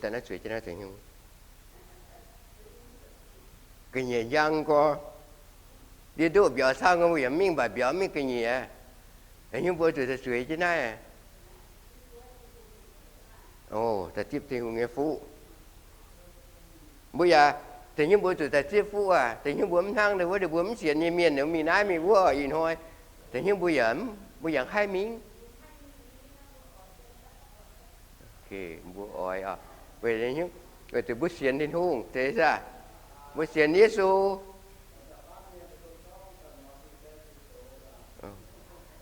daaih naaiv zueiz jienv naaiv deix hnyouv. Ga'nyiec njang gorx, ndiev ndoqv mbiauz camv gorx, mbuo yaac mv mingh mbatc mbiauz, mv mingh ga'nyiec. Deix hnyouv mbuo zuqc daaih zueiz jienv naaiv. O, daaih zipv Tin-Hungh nyei fuqv. Mbuo yaac, deix hnyouv mbuo zuqc daaih zipv fuqv aac. Deix hnyouv mbuo mv hnangv wuov, deix mbuo mv sienx nyei mienh mingh naaiv mingh wuov ih hnoi, deix hnyouv mbuo yaac, mbuo yaac haih mingh. Mbuo oix, weic, weic zuqc mbuo sienx Tin-Hungh, zeiz saah? Mbuo sienx Yesu.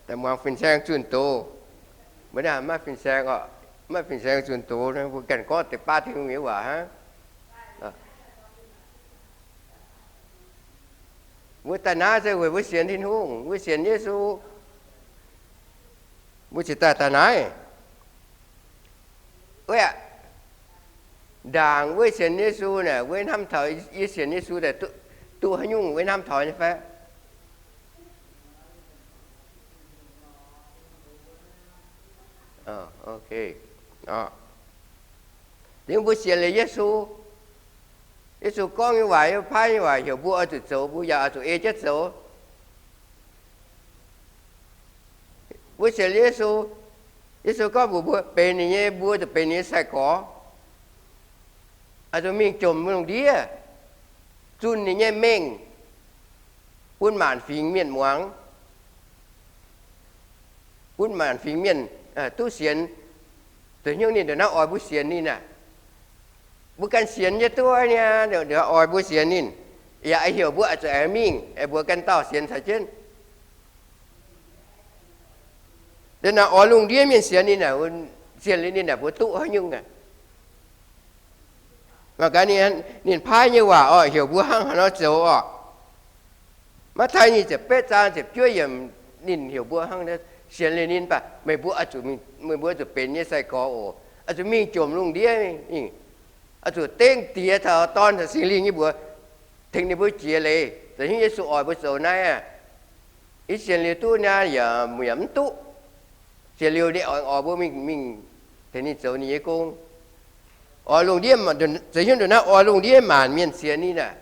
Daaih muangx fin-saeng zunh doz. Mbuo naaiv maaih fin-saeng oc, maaih fin-saeng zunh doz, mbuo ganh gorngv deix baav Tin-Hungh nyei waac hnangv. Mbuo daaih naaiv se weic mbuo sienx Tin-Hungh, mbuo sienx Yesu. Mbuo ziouc daaih, daaih naaiv. Wuov, ndaangc wuov sienx Yesu naaic, wuov hnamv taux yie sienx Yesu daaih duqv, duqv haaix nyungc, wuov hnamv taux nyei fai? Deix mbuo sienx liuz Yesu, Yesu gorngv nyei waac, yie paaiv nyei waac heuc mbuo oix zuqc zoux, mbuo yaac oix zuqc ei jienv zoux. Mbuo sienx Yesu, Yesu gorngv mbuox mbuo benx ninh nyei, mbuo zuqc benx ninh nyei sai-gorx, oix zuqc mingh jomc lungh ndiev, zunh ninh nyei mengh bun maanc fingx mienh muangx, bun maanc fingx mienh duqv sienx. Zoux hnyouv ninh ndongc naaiv oix mbuo sienx ninh aah. Mbuo ganh sienx nyei duqv niaa, oix mbuo sienx ninh, yaac heuc mbuo oix zuqc aengx mingh, mbuo ganh dauh sienx caux jienv. Ndongc naaiv oix lungh ndiev mienh sienx ninh aah, sienx liuz ninh aah, mbuo duqv haaix nyungc aah? Mangc gaax ninh paaiv nyei waac oc, heuc mbuo hnangv haaix nor zoux oc. Matv^taai nyic ziepc betv zaang ziepc juov yiemc, ninh heuc mbuo hnangv, sienx liuz ninh baac meih mbuo, meih mbuo zuqc benx yie nyei sai-gorx oc. Oix zuqc mingh jomc lungh ndiev, oix zuqc dengv Diex caux Dorn caux Singx Lingh nyei mbuox tengx ninh mbuo jiex leiz. Zoux hnyouv Yesu oix mbuo zoux naaiv aah. Yie sienx liuz duqv niaa, yaac mv duqv. Sienx liuz ninh oix mbuo mingh, mingh tengx ninh zoux ninh nyei gong. Oix lungh ndiev, zoux hnyouv ndongc naaiv oix lungh ndiev maanc mienh sienx ninh aah.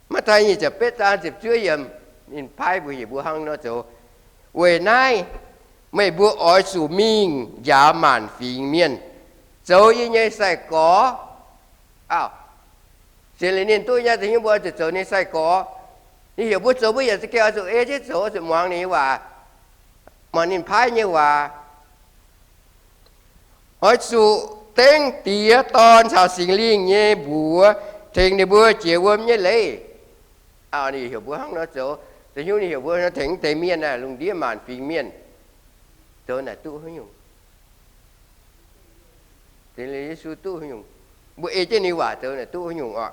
Matv^taai nyic ziepc betv zaang ziepc juov yiemc, ninh paaiv mbuo, heuc mbuo hnangv nor zoux. Weic naaiv meih mbuo oix zuqc mingh njaaux maanc fingx mienh zoux yie nyei sai-gorx. Aah, sienx liuz ninh duqv nyei, zoux hnyouv mbuo oix zuqc zoux ninh nyei sai-gorx. Ninh heuc mbuo zoux, mbuo yaac za'gengh oix zuqc ei jienv zoux, oix zuqc muangx ninh nyei waac, muangx ninh paaiv nyei waac. Oix zuqc dengv Diex, Dorn caux Singx Lingh nyei mbuox tengx ninh mbuo jiex wuom nyei leiz. Aah, ninh heuc mbuo hnangv nor zoux. Zoux hnyouv ninh heuc mbuo nor tengx deix mienh aah, lungh ndiev maanc fingx mienh zoux naaic duqv haaix nyungc? Sienx liuz Yesu duqv haaix nyungc? Mbuo ei jienv ninh waac zoux naaic duqv haaix nyungc oc?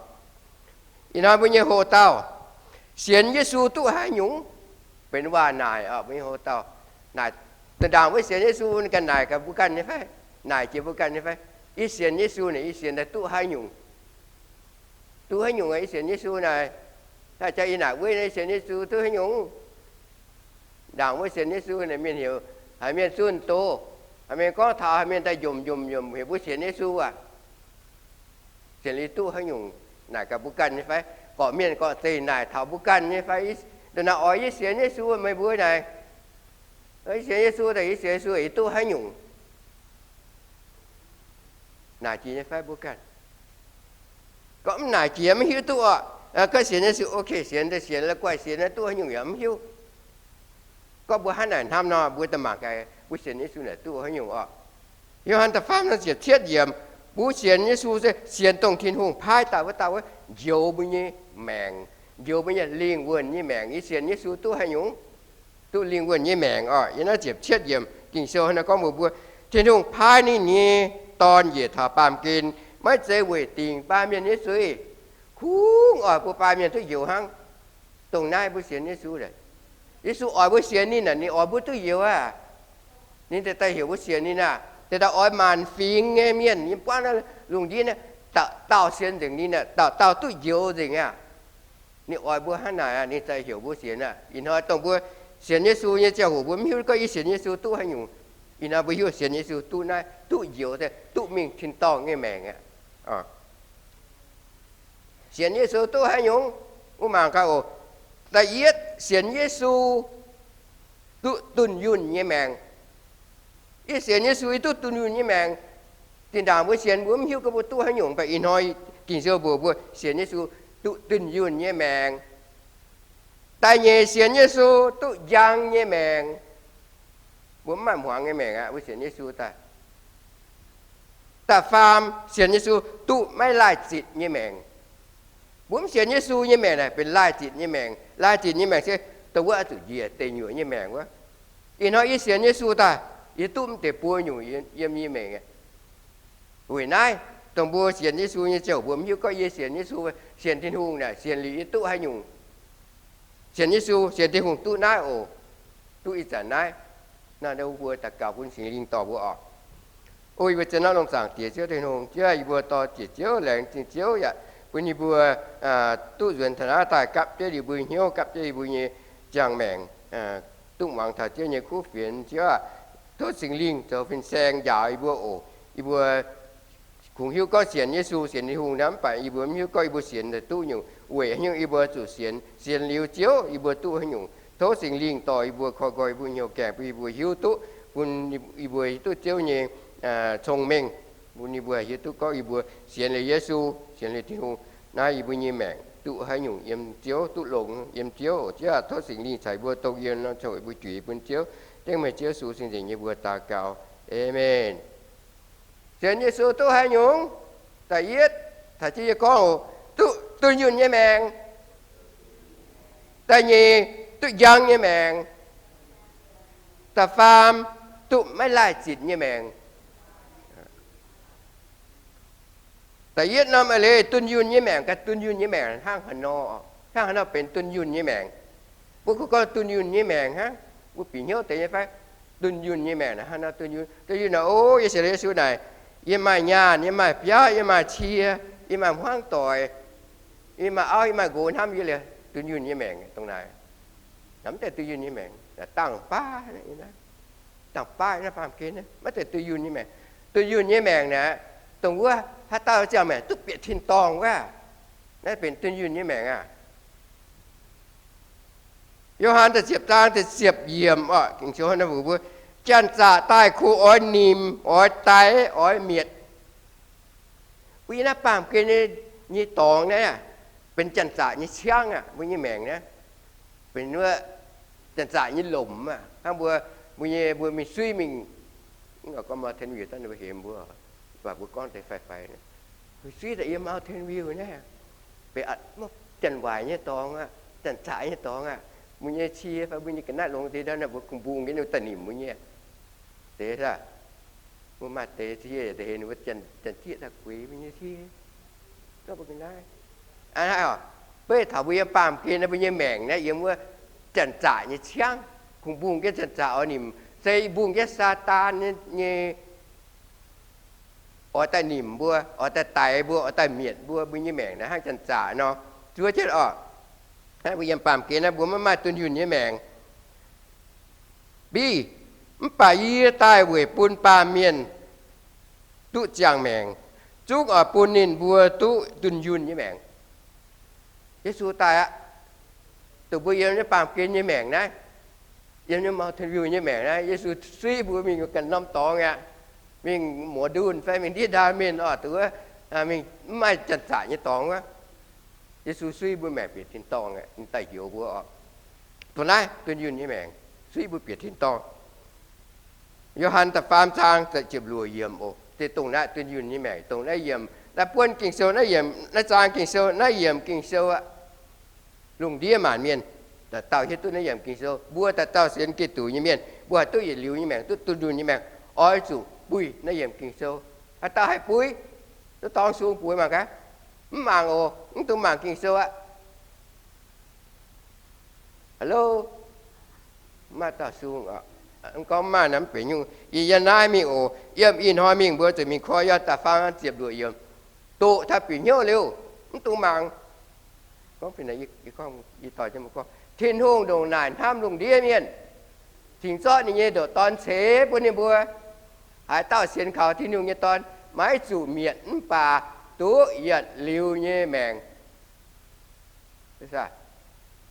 Ih hnoi mbuo nyei hoc-dauh, sienx Yesu duqv haaix nyungc? Benx waac naaic oc, mbuo nyei hoc-dauh. Naaic, ndaangc wuov sienx Yesu ganh naaic gaax mbuo ganh nyei fai? Naaic jiex mbuo ganh nyei fai? Yie sienx Yesu naaic, yie sienx daaih duqv haaix nyungc? Duqv haaix nyungc? Yie sienx Yesu naaic, naaic jaax yie naaic wuov, yie sienx Yesu duqv haaix nyungc? Ndaangc wuov sienx Yesu naaic mienh heuc haaix mienh zunh doz, haaix mienh gorngv taux, haaix mienh daaih njomc njomc njomc heuc mbuo sienx Yesu aac. Sienx liuz duqv haaix nyungc? Naaic gaax mbuo ganh nyei fai? Gorqv-mienh gorqv-zeih naaic taux mbuo ganh nyei fai? Ndongc naaic oix yie sienx Yesu, meih mbuo naaic, yie sienx Yesu daaih, yie sienx Yesu yie duqv haaix nyungc? Naaic jiex nyei fai mbuo ganh? Gorngv mv naaic jiex mv hiuv duqv oc. Gorngv sienx Yesu, ok, sienx daaih sienx, la'guaih sienx duqv haaix nyungc yaac mv hiuv. Gorngv mbuo hnangv naaic hnamv nor, mbuo daaih mangc gaax mbuo sienx Yesu naaic duqv haaix nyungc oc. Yo^han da'faam zaang ziepc cietv yiemc, mbuo sienx Yesu se sienx dongh Tin-Hungh paaiv daaih wuov, daaih wuov njoux mbuo nyei maengc, njoux mbuo nyei lingh wuonh nyei maengc. Yie sienx Yesu duqv haaix nyungc? Duqv lingh wuonh nyei maengc oc. Yiem naaiv ziepc cietv yiemc Ging-Sou hnangv naaiv gorngv mbuox mbuo, Tin-Hungh paaiv ninh nyei Dorn njiec taux baamh gen, maiv zeiz weic dingc baamh mienh nyei zuiz. Kungx oix bun baamh mienh duqv njoux hnangv. Dongh naaiv mbuo sienx Yesu, Yesu oix mbuo sienx ninh aah, ninh oix mbuo duqv njoux aqv. Ninh daaih heuc mbuo sienx ninh aah, daaih oix maanc fingx nyei mienh yiem buangv naaiv lungh ndiev naaiv, dauh dauh sienx nzengc ninh aah, dauh dauh duqv njoux nzengc aqv. Ninh oix mbuo hnangv naaic aqv, ninh daaih heuc mbuo sienx aqv. Ih hnoi dongh mbuo sienx Yesu nyei ziangh hoc mbuo mv hiuv gorngv yie sienx Yesu duqv haaix nyungc. Ih hnoi mbuo hiuv sienx Yesu duqv naaiv, duqv njoux, duqv mingh tin-dorngh nyei maengc aqv. Sienx Yesu duqv haaix nyungc? Mbuo mangc gaax oc. Da'yietv, sienx Yesu duqv dunh yunh nyei maengc. Yie sienx Yesu, yie duqv dunh yunh nyei maengc. Zinh ndaangc mbuo sienx, mbuo mv hiuv gorngv mbuo duqv haaix nyungc, mv baac ih hnoi Ging-Sou mbuox mbuo sienx Yesu duqv dunh yunh nyei maengc. Da'nyeic, sienx Yesu duqv njang nyei maengc. Mbuo mv maaih hmuangx nyei maengc aqv, mbuo sienx Yesu daaih. Da'faam, sienx Yesu duqv maiv laih zitc nyei maengc. Mbuo mv sienx Yesu nyei maengc naaic benx laih zitc nyei maengc. Laih zitc nyei maengc se dongh wuov oix zuqc njiec deic nyuoqc nyei maengc wuov. Ih hnoi yie sienx Yesu daaih, yie duqv mv deix buo nyungc yiem yie maengc aqv. Weic naaiv, dongh mbuo sienx Yesu nyei ziouc mbuo mv hiuv gorngv yie sienx Yesu, sienx Tin-Hungh naaic sienx liuz yie duqv haaix nyungc. Sienx Yesu, sienx Tin-Hungh duqv naaiv oc. Duqv ih zanc naaiv. Naaiv mbuo daux gaux bun Singx Lingh dorh mbuo oc. O yie mbuo zien norm longx zaangc Diex Ziouv Tin-Hungh, Ziouv, yie mbuo dorh Diex Ziouv, laengz zingh Ziouv yaac bun yie mbuo duqv nzuonx taux naaiv daaih gapv jienv yie mbuo hnyouv, gapv jienv yie mbuo nyei ziangh maengc, duqv muangx taux Ziouv nyei kuv fienx. Ziouv aah, tov Singx Lingh zoux fin-saeng njaaux yie mbuo oc. Yie mbuo kungx hiuv gorngv sienx Yesu, sienx Tin-Hungh nor, mv baac yie mbuo mv hiuv gorngv yie mbuo sienx duqv nyungc. Weic haaix nyungc yie mbuo zuqc sienx? Sienx liuz Ziouv yie mbuo duqv haaix nyungc. Tov Singx Lingh dorh yie mbuo, koi nqoi yie mbuo hnyouv gaengh, bun yie mbuo hiuv duqv, bun yie mbuo hiuv duqv Ziouv nyei cong-mengh, bun yie mbuo hiuv duqv gorngv yie mbuo sienx liuz Yesu, sienx liuz Tin-Hungh, naaiv yie mbuo nyei maengc duqv haaix nyungc yiem Ziouv, duqv longx yiem Ziouv. Ziouv aah, tov Singx Lingh caux yie mbuo dongh yie nor, coqv yie mbuo juiz bun Ziouv. Dengv meih Ziouv Yesu sin nzengc nyei mbuox daux gaux. Aamen. Sienx Yesu duqv haaix nyungc? Da'yietv, taux jienv yie gorngv oc, duqv dunh yunh nyei maengc. Da'nyeic, duqv njang nyei maengc. Da'faam, duqv maiv laih zitc nyei maengc. Da'yietv norm a'leiz dunh yunh nyei maengc gaax, dunh yunh nyei maengc hnangv haaix nor? Hnangv haaix nor benx dunh yunh nyei maengc? Mbuo kungx gorngv dunh yunh nyei maengc hnangv. Mbuo bieqc hnyouv deix nyei fai? Dunh yunh nyei maengc naaic hnangv haaix nor dunh yunh? Dunh yunh naaic, o, yie sienx liuz Yesu naaic, yie maaih nyaanh, yie maaih biauv, yie maaih cie, yie maaih hmuangv doic, yie maaih auv, yie maaih nqox hnamv yie liuz, dunh yunh nyei maengc dongh naaic. Naaic mv zeiz dunh yunh nyei maengc. Dangh baav, dangh baav naaiv baamh gen maiv zeiz dunh yunh nyei maengc. Dunh yunh nyei maengc naaic, dongh wuov haaix dauh ziangh maengc duqv bieqc tin-dorngh wuov, naaiv benx dunh yunh nyei maengc aqv. Yo^han da'ziepc zaang da'ziepc yiemc oc, Ging-Sou mbuox mbuo, janx-zaqc daaih kungx oix nimc, oix daix, oix mietc. Mbuo yiem naaiv baamh gen nyei dorngx naaiv, benx janx-zaqc nyei ciangv aqv. Mbuo nyei maengc naaiv benx wuov janx-zaqc nyei lomc aqv. Hnangv mbuo, mbuo nyei, mbuo mingh suiv mingh, mv gorngv Mountain View daaih ninh mbuo hemx mbuo, mv baac mbuo gorngv deix faix-faix, mingh suiv daaih yiem Mountain View naaiv, benx janx-waaic nyei dorngx aqv, janx-zaqc nyei dorngx aqv. Mbuo nyei cie fai mbuo nyei ga'naaiv longx deix ndau naaiv, mbuo kungx mbungh jienv ninh mbuo daaih nimc mbuo nyei. Deix aav, mbuo maaih deix cie yaac deix heh ninh mbuo janx-zieqv daaih gueix mbuo nyei cie. Gorngv mbuo ga'naaiv, aa, beiv taux mbuo yiem baamh gen naaiv, mbuo nyei maengc naaiv yiem wuov janx-zaqc nyei ciangv, kungx mbungh jienv janx-zaqc oix nimc, se mbungh jienv Saadaan nyei, oix daaih nimc mbuo, oix daaih daix mbuo, oix daaih mietc mbuo. Mbuo nyei maengc naaiv hnangv janx-zaqc nor, zuov jienv oc. Mbuo yiem baamh gen naaiv mbuo maiv maaih dunh yunh nyei maengc. Biv, mv baac yie daaih weic bun baamh mienh duqv ziangh maengc, zungv oix bun ninh mbuo duqv dunh yunh nyei maengc. Yesu daaih aqv, dongh mbuo yiem nyei baamh gen nyei maengc naaiv, yiem nyei Mountain View nyei maengc naaiv, Yesu suiv mbuo mingh ganh norm dorngx aqv, mingh muoz-ndunh fai mingh ndiev ndaa mienh oc, dongh wuov, mingh mv maaih janx-zaqc nyei dorngx wuov. Yesu suiv mbuo maengc bieqc tin-dorngh aqv, ninh daaih njoux mbuo oc. Dongh naaiv dunh yunh nyei maengc, suiv mbuo bieqc tin-dorngh. Yo^han da'faam zaang da'ziepc luoqc yiemc oc, se dongh naaiv dunh yunh nyei maengc, dongh naaiv yiemc, naaiv buonv Ging-Sou naaiv yiemc, naaiv zaang Ging-Sou, naaiv yiemc Ging-Sou aqv. Lungh ndiev maanc mienh dauh dauh hiuv duqv naaiv yiemc Ging-Sou. Mbuo dauh dauh sienx Giduc nyei mienh, mbuo haih duqv yietc liuz nyei maengc, duqv dunh yunh nyei maengc, oix zuqc buih naaiv yiemc Ging-Sou. Haaix dauh haih buih? Duqv dorng sung bueix mangc gaax. Mv mangc oc, mv dungx mangc Ging-Sou aqv. Hello? Mv maaih dauh sung oc. Mv gorngv mv maaih naaiv, mv benx nyungc. Yie yiem naaiv mingh oc. Yiem ih hnoi mingh mbuo zuqc mingh koi yiem da'faam ziepc luoqc yiemc. Doqc taux bieqc hnyouv liuz, mv dungx mangc. Gorngv fih, yie gorngv, yie doic jienv mbuo gorngv, Tin-Hungh ndongc naaic hnamv lungh ndiev mienh. Dingc zorqv ninh nyei ndoqc Dorn ceix bun ninh mbuo. Haaix dauh sienx kaux Tin-Hungh nyei Dorn maiv zuqc mietc mv baac duqv yietc liuz nyei maengc.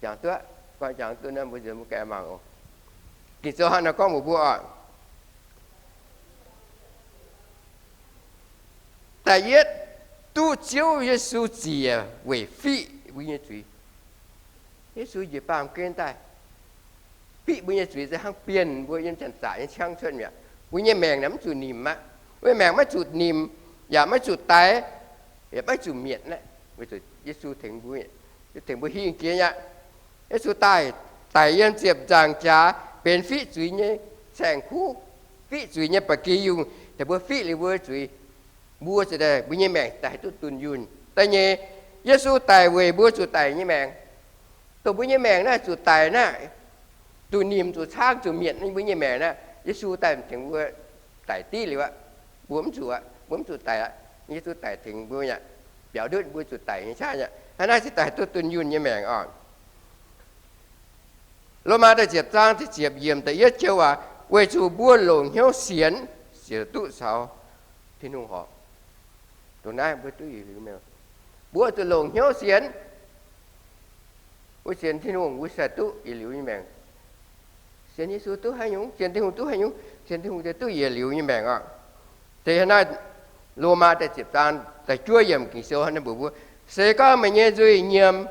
Jangx duqv, jangx duqv, mbuo mangc. Ging-Sou hnangv naaiv gorngv mbuox mbuo oc. Da'yietv, duqv Ziouv Yesu ziec weic fiqv mbuo nyei zuiz. Yesu njiec baamh gen daaih, fiqv mbuo nyei zuiz se hnangv bienh mbuo yiem janx-zaqc nyei ciangv cuotv mi'aqv. Mbuo nyei maengc naaic mv zuqc nimc aqv. Mbuo maengc maiv zuqc nimc, yaac maiv zuqc daix, yaac maiv zuqc mietc aqv. Weic zuqc Yesu tengx mbuo, tengx mbuo hingh jiex aqv. Yesu daaih, daic yiem ziepc nzaangc jaax benx fiqv zuiz nyei saeng-kuv, fiqv zuiz nyei ba'gi yungh, tengx mbuo fiqv liuz mbuo zuiz. Mbuo zuqc daaih, mbuo nyei maengc daaih duqv dunh yunh. Da'nyeic, Yesu daic weic mbuo zuqc daic nyei maengc. Dongh mbuo nyei maengc naaiv zuqc daic naaiv, zuqc nimc, zuqc caangv, zuqc mietc mbuo nyei maengc naaiv, Yesu daaih tengx mbuo daic div liuz aqv. Mbuo mv zuqc aqv, mbuo mv zuqc daic aqv. Yesu daic tengx mbuo aqv, biaux ndutv mbuo zuqc daic nyei qaqv aqv. Hnangv naaiv se daaih duqv dunh yunh nyei maengc oc. Lomaa da'ziepc zaang da'ziepc yiemc da'yietv joux waac, weic zuqc mbuo longc hnyouv sienx, ziouc duqv caux Tin-Hungh horpc. Dongh naaiv mbuo duqv yietc liuz maengc. Mbuo zuqc longc hnyouv sienx. Mbuo sienx Tin-Hungh, mbuo se duqv yietc liuz nyei maengc. Sienx Yesu duqv haaix nyungc, sienx Tin-Hungh duqv haaix nyungc, sienx Tin-Hungh se duqv yietc liuz nyei maengc oc. Se hnangv naaiv Lomaa da'ziepc zaang da'juov yiemc Ging-Sou hnangv naaiv mbuox mbuo, se gorngv meih nyei nzuih nyiemc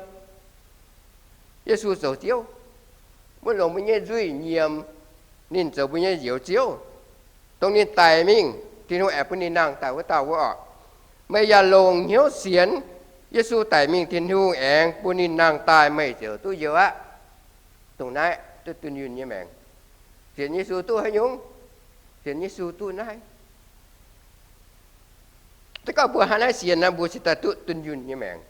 Yesu zoux Ziouv, mbuo longc mbuo nyei nzuih nyiemc ninh zoux mbuo nyei Njoux Ziouv, dongh ninh daic mingh, Tin-Hungh aengx bun ninh nangh daaih wuov dauh wuov oc. Meih yaac longc hnyouv sienx Yesu daic mingh, Tin-Hungh aengx bun ninh nangh daaih, meih ziouc duqv njoux aqv. Dongh naaiv duqv dunh yunh nyei maengc. Sienx Yesu duqv haaix nyungc? Sienx Yesu duqv naaiv. Se gorngv mbuo hnangv naaiv sienx nor, mbuo cingx daaih duqv dunh yunh nyei maengc.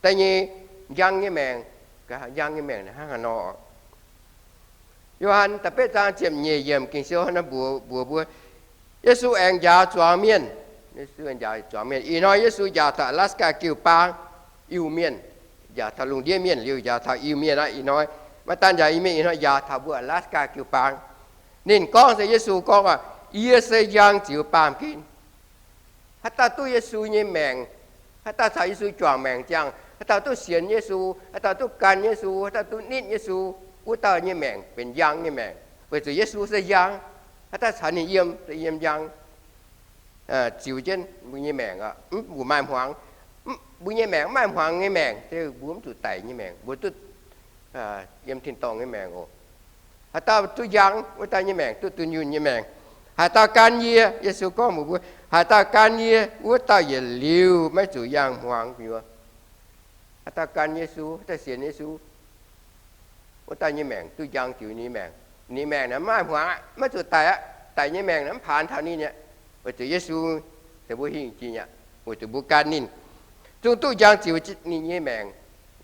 Da'nyeic, njang nyei maengc. Njang nyei maengc hnangv haaix nor? Yo^han da'betv zaang ziepc nyeic yiemc Ging-Sou hnangv naaiv mbuox, mbuox mbuo, Yesu aengx njaaux zuangx mienh. Yesu aengx njaaux zuangx mienh. Ih hnoi Yesu njaaux taux Alaska jiu-baang Iu-Mienh, njaaux taux lungh ndiev mienh liuz njaaux taux Iu-Mienh aqv. Ih hnoi maiv daan njaaux Iu-Mienh, ih hnoi njaaux taux mbuo Alaska jiu-baang. Ninh gorngv se Yesu gorngv aqv, Yie se njang ziux baamh gen. Haaix dauh duqv Yesu nyei maengc, haaix dauh caux Yesu juangc maengc ziangh, haaix dauh duqv sienx Yesu, haaix dauh duqv gan Yesu, haaix dauh duqv nitv Yesu, wuov dauh nyei maengc benx njang nyei maengc, weic zuqc Yesu se njang. Haaix dauh caux ninh yiem, se yiem njang. Ziux jienv mbuo nyei maengc, mv baac maaih hmuangx. Mbuo nyei maengc mv maaih hmuangx nyei maengc, se mbuo mv zuqc daic nyei maengc, mbuo duqv yiem tin-dorngh nyei maengc oc. Haaix dauh duqv njang, wuov dauh nyei maengc duqv dunh yunh nyei maengc. Haaix dauh gan yie, Yesu gorngv mbuox mbuo, haaix dauh gan yie, wuov dauh yietc liuz maiv zuqc yangh hmuangx nyuoz. Haaix dauh gan Yesu, haaix dauh sienx Yesu, wuov dauh nyei maengc duqv njang ziux ninh nyei maengc. Ninh maengc naaic mv maaih hmuangx aqv, maiv zuqc daic aqv. Daic nyei maengc naaic mv paanx taux ninh aqv, weic zuqc Yesu tengx mbuo hingh jiex aqv, weic zuqc mbuo gan ninh, zungv duqv njang ziux ninh nyei maengc.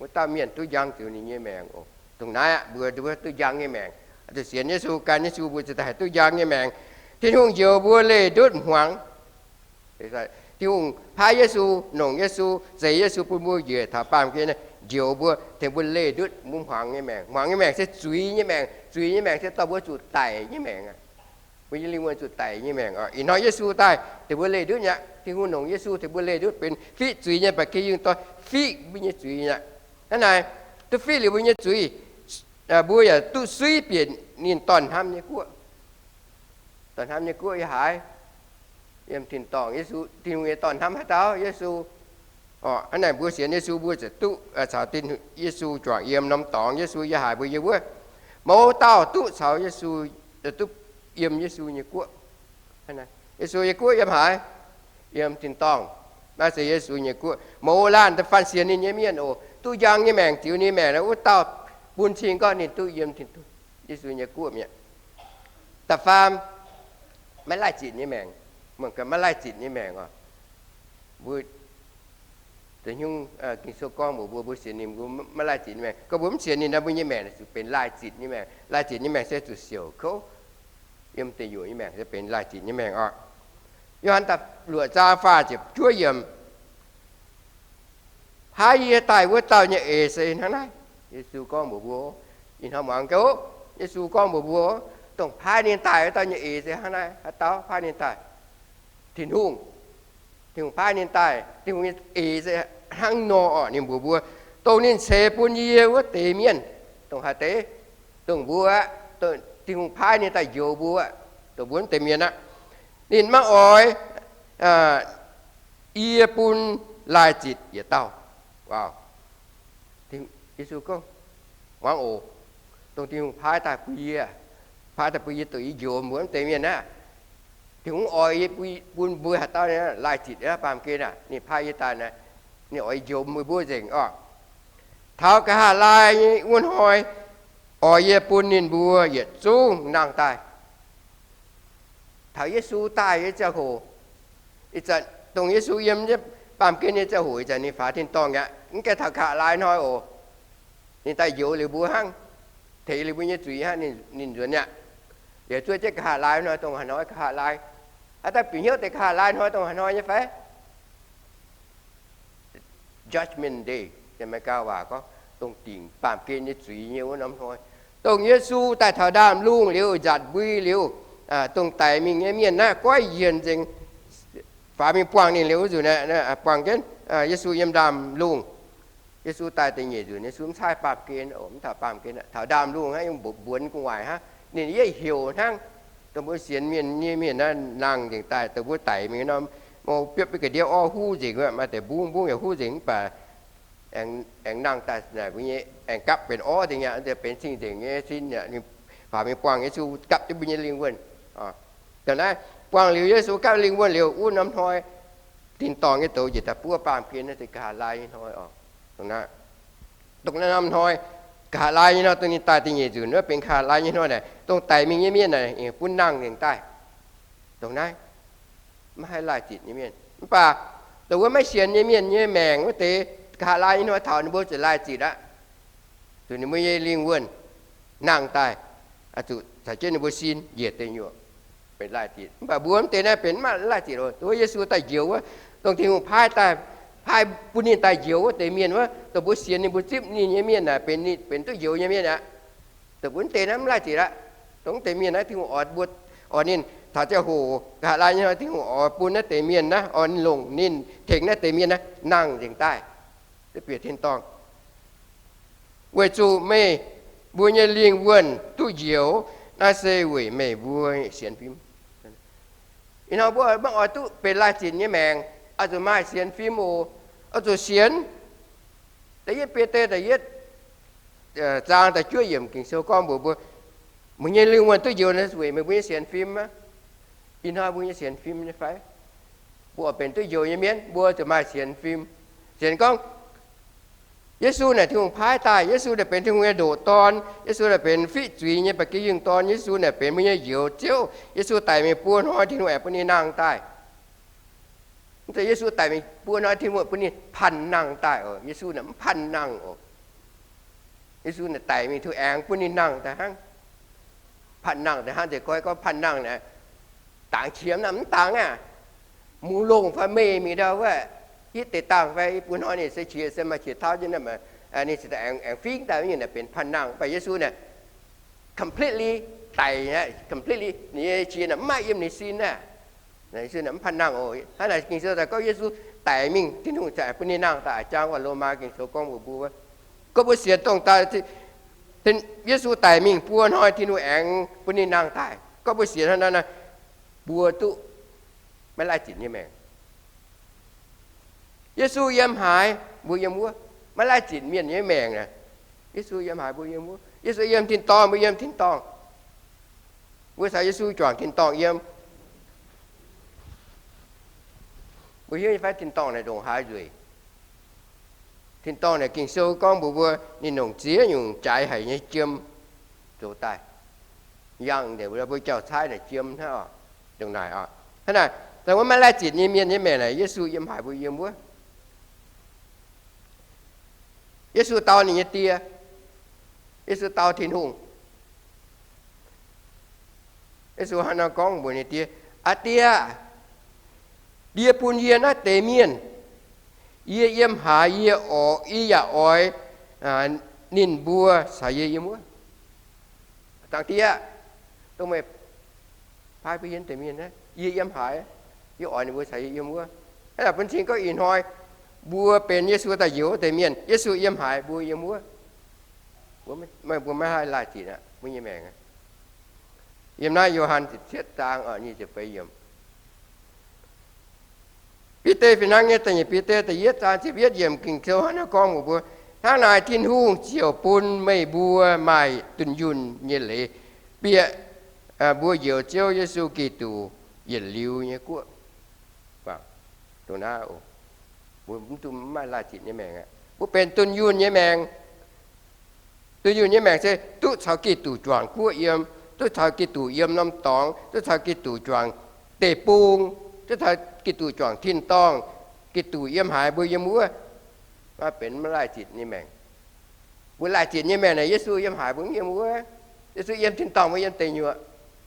Wuov dauh mienh duqv njang ziux ninh nyei maengc oc. Dongh naaiv aqv, mbuo duqv njang nyei maengc. Zuqc sienx Yesu, gan Yesu, mbuo ziouc haih duqv njang nyei maengc. Tin-Hungh njoux mbuo leih ndutv hmuangx. Tin-Hungh paaiv Yesu, nongc Yesu, zeix Yesu bun mbuo njiec taux baamh gen, njoux mbuo, tengx mbuo leih ndutv mbuo hmuangx nyei maengc. Hmuangx nyei maengc se zuiz nyei maengc. Zuiz nyei maengc se dorh mbuo zuqc daic nyei maengc aqv. Mbuo nyei lingh wuonh zuqc daic nyei maengc oc. Ih hnoi Yesu daaih tengx mbuo leih ndutv aqv. Tin-Hungh nongc Yesu tengx mbuo leih ndutv benx fiqv zuiz nyei ba'gi yungh, dorh fiqv mbuo nyei zuiz aqv. Hnangv naaic, duqv fiqv liuz mbuo nyei zuiz, mbuo yaac duqv suiv bieqc ninh dorn hnamv nyei guoqv. Dorn hnamv nyei guoqv yiem haaix? Yiem tin-dorngh. Yesu, Tin-Hungh nyei dorn hnamv haaix dauh? Yesu. Hnangv naaic mbuo sienx Yesu mbuo ziouc duqv caux Yesu juangc yiem norm dorngx. Yesu yiem haaix mbuo yiem wuov. Mouz dauh duqv caux Yesu, duqv yiem Yesu nyei guoqv. Yesu nyei guoqv yiem haaix? Yiem tin-dorngh. Naaiv se Yesu nyei guoqv. Mouz laanh da'faanh sienx ninh nyei mienh oc, duqv njang nyei maengc, ziux ninh maengc, wuov dauh bun cing gorngv ninh duqv yiem Yesu nyei guoqv mi'aqv. Da'faam, maiv laih zitc nyei maengc. Mangc gaax, maiv laih zitc nyei maengc oc. Mbuo Ging-Sou gorngv mbuox mbuo, mbuo sienx ninh, mbuo maiv laih zitc nyei maengc. Gorngv mbuo mv sienx ninh nor, mbuo nyei maengc zuqc benx laih zitc nyei maengc. Laih zitc nyei maengc se zuqc siouc kouv. Yiem deic nyuoqc nyei maengc se benx laih zitc nyei maengc oc. Yo^han da'luoqc zaang faah ziepc juov yiemc, Paaiv yie daaih wuov dauh nyei eix se hnangv naaiv. Yesu gorngv mbuox mbuo, Ih hnoi muangx gouv, Yesu gorngv mbuox mbuo, dongh paaiv ninh daaih wuov dauh nyei eix se hnangv naaiv. Haaix dauh paaiv ninh daaih? Tin-Hungh. Tin-Hungh paaiv ninh daaih. Tin-Hungh nyei eix se hnangv nor oc. Ninh mbuox mbuo, dongh ninh ceix bun yie wuov deix mienh, dongh haaix deix? Dongh mbuo, Tin-Hungh paaiv ninh daaih njoux mbuo, dongh mbuo wuov deix mienh aqv. Ninh maiv oix yie bun laai zitc yietc dauh. Yesu gorngv, muangx oc, dongh Tin-Hungh paaiv daaih bun yie, paaiv daaih bun yie, dongh yie njoux mbuo wuov deix mienh aqv, Tin-Hungh mv oix yie bun mbuo haaix dauh laai zitc baamh gen aqv. Ninh paaiv yie daaih, ninh oix yie njoux mbuo nzengc oc. Taux nqa'haav laai nyei wuov hnoi, oix yie bun ninh mbuo yietc zungv nangh daaih. Taux Yesu daaih nyei ziangh hoc, ih zanc dongh Yesu yiem baamh gen nyei ziangh hoc, ih zanc ninh faaux tin-dorngh aqv. Mv gaengh taux nqa'haav laai hnoi oc. Ninh daaih njoux liuz mbuo hnangv, tengx liuz mbuo nyei zuiz hnangv, ninh nzuonx aqv. Liuz zuov jienv nqa'haav laai hnoi, dongh haaix hnoi nqa'haav laai? Haaix dauh bieqc hnyouv deix nqa'haav laai hnoi dongh haaix hnoi nyei fai? Judgment Day, America waac gorngv, dongh dingc baamh gen nyei zuiz nyei wuov norm hnoi. Dongh Yesu daaih taux ndaamv-lungh liuz, nzatc mbui liuz, dongh daic mingh nyei mienh naaiv goiv yienc nzengc, faaux mingh buangh ninh liuz wuov nzunc, buangh jienv Yesu yiem ndaamv-lungh. Yesu daaih da'nyeic nzunc, Yesu mv caaiv baamh gen, mv taux baamh gen, taux ndaamv-lungh hnangv, mbuonx gu'nguaaic hnangv. Ninh yietv heuc hnangv, dongh mbuo sienx mienh nyei mienh naaiv nangh nzengc daaih, dongh mbuo daic mingh norm, biopv ga'ndiev orv huv nzengc, maaih deix mbungv mbungv yaac huv nzengc, mv baac aengx nangh daaih naaic mbuo nyei, aengx gapv benx orv nzengc aqv, benx cing-nzengc nyei sin aqv. Faaux mingh buangh Yesu gapv jienv mbuo nyei lingh wuonh. Dongh naaiv buangh liuz Yesu gapv lingh wuonh liuz, wuov norm hnoi tin-dorngh nyei douz njiec daaih buov baamh gen naaiv deix nqa'haav laai nyei hnoi oc. Dongh naaiv norm hnoi, nqa'haav laai nyei hnoi, dongh ninh daaih da'nyeic nzunc wuov benx nqa'haav laai nyei hnoi naaic, dongh daic mingh nyei mienh naaic bun nangh nzengc daaih. Dongh naaiv maiv haih laih zitc nyei mienh. Mv baac dongh wuov maiv sienx nyei mienh nyei maengc wuov deix, nqa'haav laai nyei hnoi taux ninh mbuo zuqc laih zitc aqv. Zuqc ninh mbuo nyei lingh wuonh nangh daaih, zuqc caux jienv ninh mbuo sin njiec deic nyuoqc, benx laih zitc. Mv baac mbuo mv deix naaiv benx mv maaih laih zitc oc. Dongh wuov Yesu daaih njoux wuov, dongh Tin-Hungh paaiv daaih, paaiv bun ninh daaih njoux wuov deix mienh wuov, dongh mbuo sienx ninh, mbuo zipv ninh nyei mienh naaic benx, benx duqv njoux nyei mienh aqv. Dongh mbuo mv deix naaiv mv laih zitc aqv. Dongh mv deix mienh naaiv Tin-Hungh oix mbuo, oix ninh taux ziangh hoc nqa'haav laai nyei hnoi, Tin-Hungh oix bun naaiv deix mienh naaiv, oix ninh longc ninh, tengx naaiv deix mienh naaiv nangh nzengc daaih, bieqc tin-dorngh. Weic zuqc meih mbuo nyei lingh wuonh duqv njoux, naaiv se weic meih mbuo sienx fim. Ih hnoi mbuo maiv oix duqv benx laih zitc nyei maengc, oix zuqc maaih sienx fim oc. Oix zuqc sienx. Da'yietv Bide da'yietv zaang da'juov yiemc Ging-Sou gorngv mbuox mbuo, meih nyei lingh wuonh duqv njoux naaiv weic meih mbuo nyei sienx fim aqv. Ih hnoi mbuo nyei sienx fim nyei fai? Mbuo oix benx duqv njoux nyei mienh, mbuo zuqc maaih sienx fim. Sienx gorngv Yesu naaic Tin-Hungh paaiv daaih. Yesu naaic benx Tin-Hungh nyei ndoqc Dorn. Yesu naaic benx fiqv zuiz nyei ba'gi yungh dorn. Yesu naaic benx mbuo nyei Njoux Ziouv. Yesu daic mingh buo hnoi Tin-Hungh aengx bun ninh nangh daaih. Mv zeiz Yesu daic mingh buo hnoi Tin-Hungh bun ninh panh nangh daaih oc. Yesu naaic mv panh nangh oc. Yesu naaic daic mingh Tin-Hungh aengx bun ninh nangh daaih hnangv. Panh nangh daaih hnangv, nzengc gorngv, gorngv panh nangh naaic, dangx qiemx naaic mv dangx aqv. Mungz longh fai meih mingh ndau wuov, hitv deix dangh fai i buo hnoi ninh se qiex se maaih qiex tauv jienv naaic, ninh cingx daaih aengx fingx daaih nyungc naaic benx panh nangh. Mv baac Yesu naaic completely daic aqv, completely ninh nyei qiex naaic mv maaih yiem ninh sin aqv. Yesu naaic mv panh nangh oc. Hnangv naaic Ging-Sou daaih gorngv Yesu daic mingh Tin-Hungh cingx bun ninh nangh daaih. Jang wuov Lomaa Ging-Sou gorngv mbuox mbuo, gorngv mbuo sienx dongh daaih Yesu daic mingh buo hnoi Tin-Hungh aengx bun ninh nangh daaih. Gorngv mbuo sienx hnangv naaiv, mbuo duqv maiv laih zitc nyei maengc. Yesu yiem haaix, mbuo yiem wuov. Maiv laih zitc mienh nyei maengc naaic, Yesu yiem haaix, mbuo yiem wuov. Yesu yiem tin-dorngh, mbuo yiem tin-dorngh. Mbuo caux Yesu juangc tin-dorngh yiem. Mbuo hiuv nyei fai tin-dorngh naaic ndongc haaix nzueic? Tin-dorngh naaic Ging-Sou gorngv mbuox mbuo, ninh longc ziex nyungc jaaix haic nyei jiem zoux daaih. Yangh nzengc mbuo jauv-caaiv naaic jiem hnangv oc. Ndongc naaic oc. Hnangv naaic, dongh wuov maiv laih zitc nyei mienh nyei maengc naaic, Yesu yiem haaix mbuo yiem wuov. Yesu dau ninh nyei Die. Yesu dau Tin-Hungh. Yesu hnangv naaiv gorngv mbuox ninh Die, Aa Die, Die bun yie naaiv deix mienh. Yie yiem haaix, yie oix, yie yaac oix ninh mbuo caux yie yiem wuov. Zaangc Diex, dongh meih paaiv mbuo yiem deix mienh naaiv, yie yiem haaix, yie oix ninh mbuo caux yie yiem wuov. Hnangv naaic bun cing gorngv ih hnoi mbuo benx Yesu daaih njoux deix mienh, Yesu yiem haaix mbuo yiem wuov. Mbuo maiv, mbuo maiv haih laih zitc aqv, mbuo nyei maengc aqv. Yiem naaiv Yo^han ziepc cietv zaang nyic ziepc feix yiemc. Bide fih hnangv nyei, da'nyeic Bide da'yietv zaang ziepc yietv yiemc Ging-Sou hnangv naaiv gorngv mbuox mbuo, hnangv naaic Tin-Hungh ziouc bun meih mbuo maaih dunh yunh nyei leiz, bieqc mbuo Njoux Ziouv Yesu Giduc yietc liuz nyei guoqv. Dongh naaiv oc, mbuo mv duqv maaih laih zitc nyei maengc aqv. Mbuo benx dunh yunh nyei maengc. Dunh yunh nyei maengc se duqv caux Giduc juangc guoqv yiem, duqv caux Giduc yiem norm dorngx, duqv caux Giduc juangc deic-bung, duqv caux Giduc juangc tin-dorngh. Giduc yiem haaix mbuo yiem wuov. Maiv benx maiv laih zitc nyei maengc. Mbuo laih zitc nyei maengc naaic, Yesu yiem haaix mbuo yiem wuov. Yesu yiem tin-dorngh, mbuo yiem deic nyuoqc.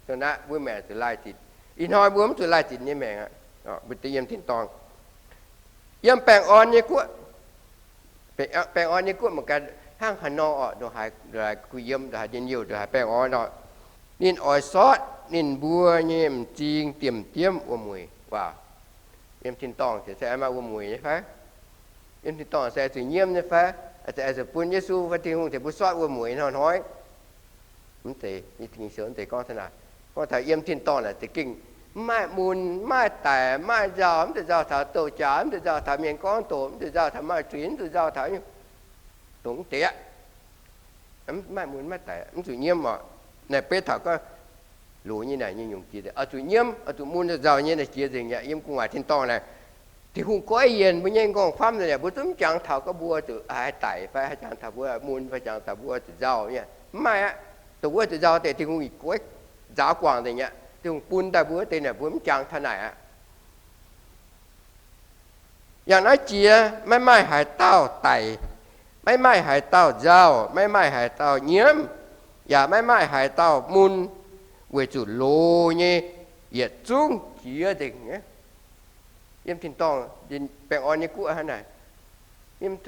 Dongh naaiv mbuo maengc zuqc laih zitc. Ih hnoi mbuo mv zuqc laih zitc nyei maengc aqv. Mbuo yiem tin-dorngh, yiem baengh orn nyei guoqv. Baengh orn nyei guoqv mangc gaax hnangv haaix nor oc, ndongc haaix kuh yiem, ndongc haaix njien-youh, ndongc haaix baengh orn oc. Ninh oix sortv ninh mbuo nyei m'zing diemv-diemv wuom-mueic waac. Yiem tin-dorngh se maaih wuom-mueic nyei fai? Yiem tin-dorngh se zuqc nyiemv nyei fai? Zuqc bun Yesu fai Tin-Hungh tengx mbuo sortv wuom-mueic hnoi-hnoi? Mv zeiz, Ging-Sou mv zeiz gorngv taux naaic. Gorngv taux yiem tin-dorngh naaic za'gengh mv maaih mun, mv maaih daic, mv maaih nzauh, mv zuqc nzauh taux douz-jaax, mv zuqc nzauh taux mienh gorngv doqc, mv zuqc nzauh taux maaih zuiz, mv zuqc nzauh taux dongh mv deix aqv. Mv maaih mun maiv daic, mv zuqc nyiemv oc. Naaic beiv taux gorngv loz nyei naaic nyei nyungc jiex, oix zuqc nyiemv, oix zuqc mun nzauh nyei naaic jiex nzengc aqv. Yiem gu'nguaaic tin-dorngh naaic, Tin-Hungh goiv yienc mbuo nyei m'nqorngv-famv nzengc aqv. Mbuo zungv mv jangx taux gorngv mbuo zuqc haih daic fai haih jangx taux mbuo mun fai jangx taux mbuo zuqc nzauh nyei. Mv maaih aqv. Dongh wuov zuqc nzauh deix Tin-Hungh goiv nzaaux guangc nzengc aqv. Tin-Hungh bun daaih mbuo wuov deix naaic mbuo mv jangx taux naaic aqv. Yangh naaiv jiex maiv maaih haaix dauh daic, maiv maaih haaix dauh nzauh, maiv maaih haaix dauh nyiemv, yaac maiv maaih haaix dauh mun, weic zuqc loz nyei yietc zungv jiex nzengc. Yiem tin-dorngh, baengh orn nyei guoqv hnangv naaic.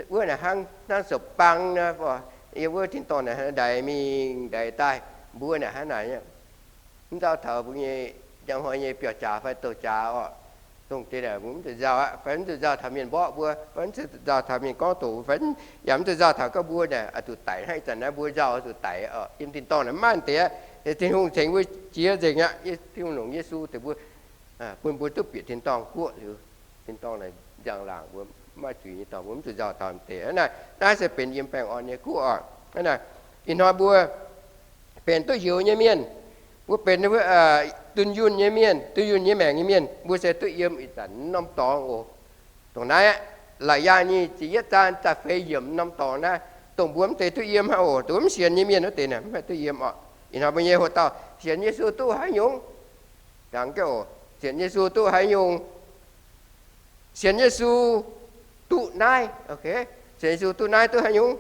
Wuov naaic hnangv, hnangv sou-bang nor, yiem wuov tin-dorngh naaic ndaix mingh ndaix daaih, mbuo naaic hnangv naaic. Mv nzauh taux mbuo nyei njang hnoi nyei biauv-jaax fai douz-jaax oc. Dongh deix naaic mbuo mv zuqc nzauh aqv, fai mv zuqc nzauh taux mienh mborqv mbuo, fai mv zuqc nzauh taux mienh gorngv doqc, fai yaac mv zuqc nzauh taux gorngv mbuo naaic oix zuqc daic hnangv ih zanc naaiv mbuo nzauh oix zuqc daic oc. Yiem tin-dorngh naaic mv maaih deix aqv. Tin-Hungh tengx mbuo jiex nzengc aqv. Tin-Hungh longc Yesu tengx mbuo, bun mbuo duqv bieqc tin-dorngh guoqv liuz, tin-dorngh naaic njang-laangc mbuo, mv maaih zuiz nyei dorngx, mbuo mv zuqc nzauh taux deix. Naaiv, naaiv se benx yiem baengh orn nyei guoqv oc. Hnangv naaic, ih hnoi mbuo benx duqv njoux nyei mienh, mbuo benx dunh yunh nyei mienh, dunh yunh nyei maengc nyei mienh, mbuo se duqv yiem ih zanc norm dorngx oc. Dongh naaiv aqv, Laauc Yaangh nyic ziepc yietv zaang da'feix yiemc norm dorngx naaiv, dongh mbuo mv deix duqv yiem hnangv oc. Dongh mv sienx nyei mienh wuov deix naaic mv haih duqv yiem oc. Ih hnoi mbuo nyei hoc dauh sienx Yesu duqv haaix nyungc? Jangx jienv oc, sienx Yesu duqv haaix nyungc? Sienx Yesu duqv naaiv, sienx Yesu duqv naaiv duqv haaix nyungc?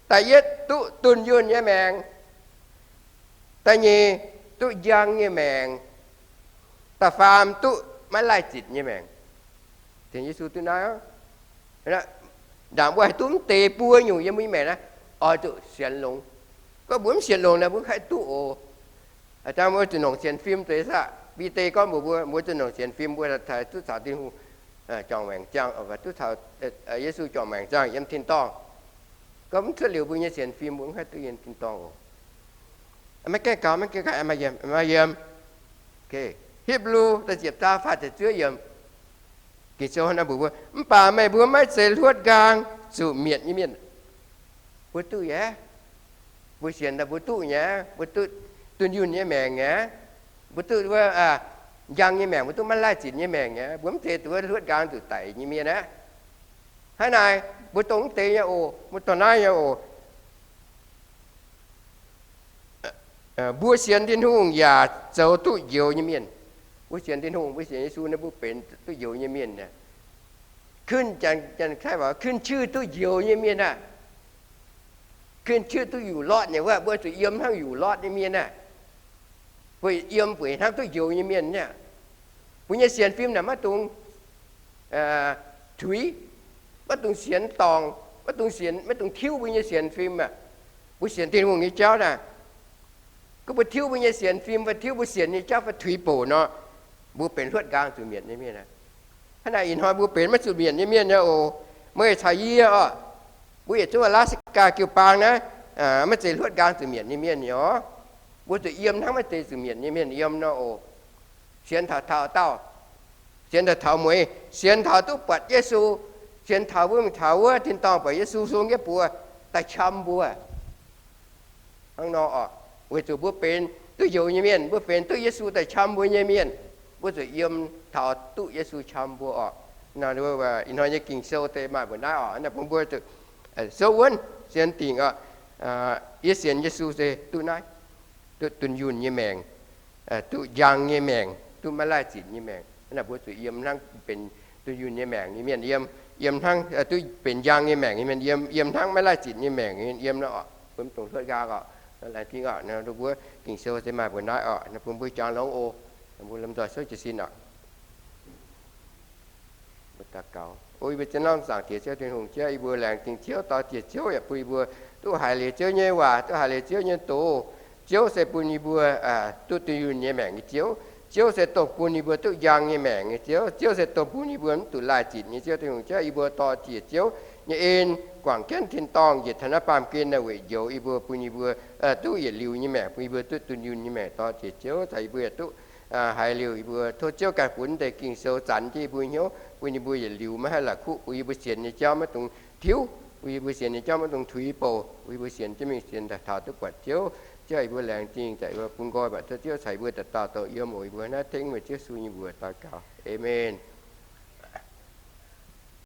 Da'yietv, duqv dunh yunh nyei maengc. Da'nyeic, duqv njang nyei maengc. Da'faam, duqv maiv laih zitc nyei maengc. Sienx Yesu duqv naaiv. Ndaangc mbuo haih duqv mv deix buo nyungc yiem mbuo nyei maengc naaiv, oix zuqc sienx longx. Gorngv mbuo mv sienx longx naaic mbuo mv haih duqv oc. Aa, mbuo zuqc nongc sienx fim deix saah? Bide gorngv mbuox mbuo, mbuo zuqc nongc sienx fim, mbuo taaih duqv caux Tin-Hungh juangc maengc ziangh, duqv caux Yesu juangc maengc ziangh yiem tin-dorngh. Gorngv mv cuotv liuz mbuo nyei sienx fim, mbuo mv haih duqv yiem tin-dorngh oc. Maiv gaengh gaux, maiv gaengh gaux, maaih yiem, maaih yiem. Hipv^lu da'ziepc zaang faah ziepc juov yiemc. Ging-Sou hnangv naaiv mbuox mbuo, mv baac meih mbuo maiv zeiz hluotv nqaang zuqc mietc nyei mienh. Mbuo duqv yaac, mbuo sienx daaih mbuo duqv nyei, mbuo duqv dunh yunh nyei maengc nyei, mbuo duqv wuov njang nyei maengc, mbuo duqv maiv laih zitc nyei maengc nyei, mbuo mv zeiz duqv hluotv nqaang zuqc daic nyei mienh aqv. Hnangv naaic, mbuo dongh mv deix nyei oc, mbuo dongh naaiv nyei oc. Mbuo sienx Tin-Hungh yaac zoux duqv njoux nyei mienh. Mbuo sienx Tin-Hungh, mbuo sienx Yesu naaiv, mbuo benx duqv njoux nyei mienh. Kunv, Janx-Taiv waac, kunv-ciuh duqv njoux nyei mienh aah! Kunv-ciuh duqv yuqc lotv nyei wuov, mbuo zuqc yiem hnangv yuqc lotv nyei mienh aah! Mbuo yiem bueix hnangv duqv njoux nyei mienh aah! Mbuo nyei sienx fim naaic maiv dungx tuix, maiv dungx sienx dorngc, maiv dungx sienx, maiv dungx tiuv mbuo nyei sienx fim aah! Mbuo sienx Tin-Hungh nyei jauv naaic, Gorngv mbuo tiuv mbuo nyei sienx fim fai tiuv mbuo sienx nyei jauv fai tuix bouc nor, mbuo benx hluotv nqaang zuqc mietc nyei mienh aqv. Hnangv naaic ih hnoi mbuo benx maiv zuqc mietc nyei mienh nyei oc. Meih caux yie oc, mbuo yietc zungv Alaska jiu-baang naaiv, maiv zeiz hluotv nqaang zuqc mietc nyei mienh nyei oc. Mbuo zuqc yiem hnangv maiv zeiz zuqc mietc nyei mienh yiem nor oc. Sienx taux taux dauh, sienx taux taux mueiz, sienx taux duqv buatc Yesu, sienx taux mbuo mingh taux wuov tin-dorngh buatc Yesu sung jienv buoz daaih qam mbuo. Hnangv nor oc, weic zuqc mbuo benx duqv njoux nyei mienh, mbuo benx duqv Yesu daaih qam mbuo nyei mienh, mbuo zuqc yiem taux duqv Yesu qam mbuo oc. Ih hnoi nyei Ging-Sou deix maaih mbuox naaiv oc, bun mbuo zuqc souv wuonv sienx dingc oc. Yie sienx Yesu se duqv naaiv, duqv dunh yunh nyei maengc, duqv njang nyei maengc, duqv maiv laih zitc nyei maengc. Hnangv naaic mbuo zuqc yiem hnangv benx dunh yunh nyei maengc nyei mienh yiem, yiem hnangv duqv benx njang nyei maengc nyei mienh yiem, yiem hnangv maiv laih zitc nyei maengc nyei mienh yiem nor oc. Mbuo mv dungx hluotv nqaang oc. Laengz zingh oc, mbuo Ging-Sou se maaih mbuox naaiv oc, bun mbuo jangx longx oc. Mbuo lomh nzoih souv jiez sin oc. Mbuo daux gaux. O yie mbuo zien norm Zaangc Diex Ziouv Tin-Hungh, jiex yie mbuo laengz zingh Ziouv, dor-ziec Ziouv yaac bun yie mbuo duqv haiz liuz Ziouv nyei waac, duqv haiz liuz Ziouv nyei doz. Ziouv se bun yie mbuo duqv dunh yunh nyei maengc nyei Ziouv. Ziouv se dongh bun yie mbuo duqv njang nyei maengc nyei Ziouv. Ziouv se dongh bun yie mbuo mv zuqc laih zitc nyei Ziouv Tin-Hungh. Jiex yie mbuo dor-ziec Ziouv nyei en guangc jienv tin-dorngh njiec taux naaiv baamh gen naaic weic njoux yie mbuo, bun yie mbuo duqv yietc liuz nyei maengc, bun yie mbuo duqv dunh yunh nyei maengc. Dor-ziec Ziouv caux yie mbuo yaac duqv haiz liuz yie mbuo. Tov Ziouv ganh funx deix Ging-Sou zanc jienv yie mbuo hnyouv, bun yie mbuo yietc liuz maiv haih la'kuqv, bun yie mbuo sienx nyei jauv maiv dungx tiuv, bun yie mbuo sienx nyei jauv maiv dungx tuix bouc, bun yie mbuo sienx jienv mingh sienx daaih taux duqv buatc Ziouv. Ziouv, yie mbuo laengz zingh, yaac yie mbuo bun nqoi mangc tov Ziouv caux yie mbuo dauh dauh doqc yiem oc. Yie mbuo naaiv tengx meih Ziouv Yesu nyei mbuox daux gaux. Aamen.